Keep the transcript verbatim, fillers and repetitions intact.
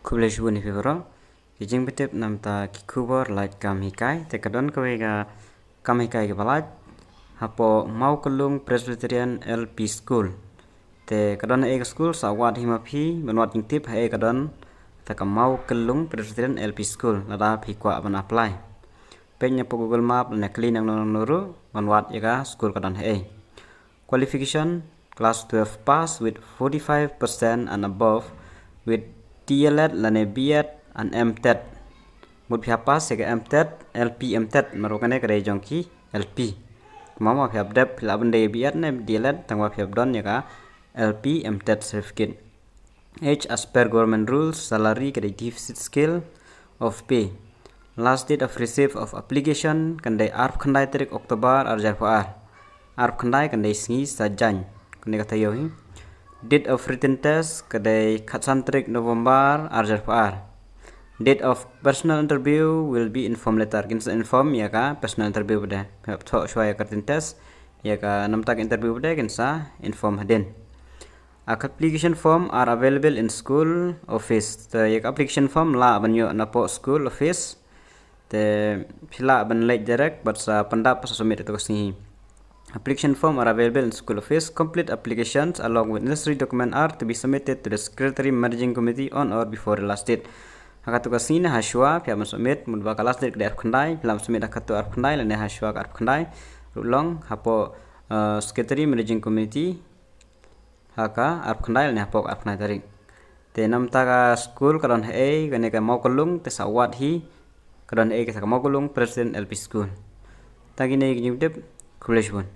Khublei shibun ïa phi baroh. Ki jingpyntip namta ki khubor lait kam hikai, te ka don kawei ka kam hikai kaba lait hapoh Mawkyllung Presbyterian L P School. Te ka don haei ka skul, sa wad hi ma phi ban wad jingtip haei ka don ta ka Mawkyllung Presbyterian L P School lada phi kwah ban apply. Peit na poh Google Map ne kylli nangno nangno ruh ban wad ïa ka skul ka don haei. Qualification: class twelve pass with forty-five percent and above with D L Ed lane B Ed and M Ted. Mut phi hap pass ïa ka M Ted, L P M Ted, namar kane ka dei jong ki L P. Kumba ma phi hap dep, phi lah ban dei B Ed ne D L Ed tangba phi hap don ïa ka L P M Ted certificate. Age as per government rules. Salary ka dei deficit scale of pay. Last date of receipt of application kan dei arphew khyndai tarik October ar hajar arphew ar. Arphew khyndai kan dei sngi Saitjaiñ. Kane ka taïew hi. Date of written test ka dei khatsan tarik November ar hajar arphew ar. Date of personal interview will be informed later. Kin sa inform ïa ka personal interview pat de. Phi hap thoh shuwa ïa ka written test, ïa ka namta ka interview pat de kin sa inform hadien. Application form are available in school office. Te ïa ka application form lah ban ïoh napoh school office. Te phi lah ban leit direct bad sa pyndap bad sa submit ha katu ka sngi. Application form are available in school office. Complete applications along with necessary document are to be submitted to the Secretary Managing Committee on or before the last date. Ha katu ka sngi ne ha shuwa phi hap ban submit, mut ba ka last date ka dei arphew khyndai, phi lah ban submit ha katu arphew khyndai lane ha shuwa ka arphew khyndai ruh long hapoh, uh, Secretary Managing Committee ha ka arphew khyndai lane hapoh ka arphew khyndai tarik. Te namta ka skul ka don haei, kane ka Mawkyllung, te sa wad hi ka don haei, ka sa ka Mawkyllung Presbyterian L P School. Tang kine ki jingtip. Khublei shibun.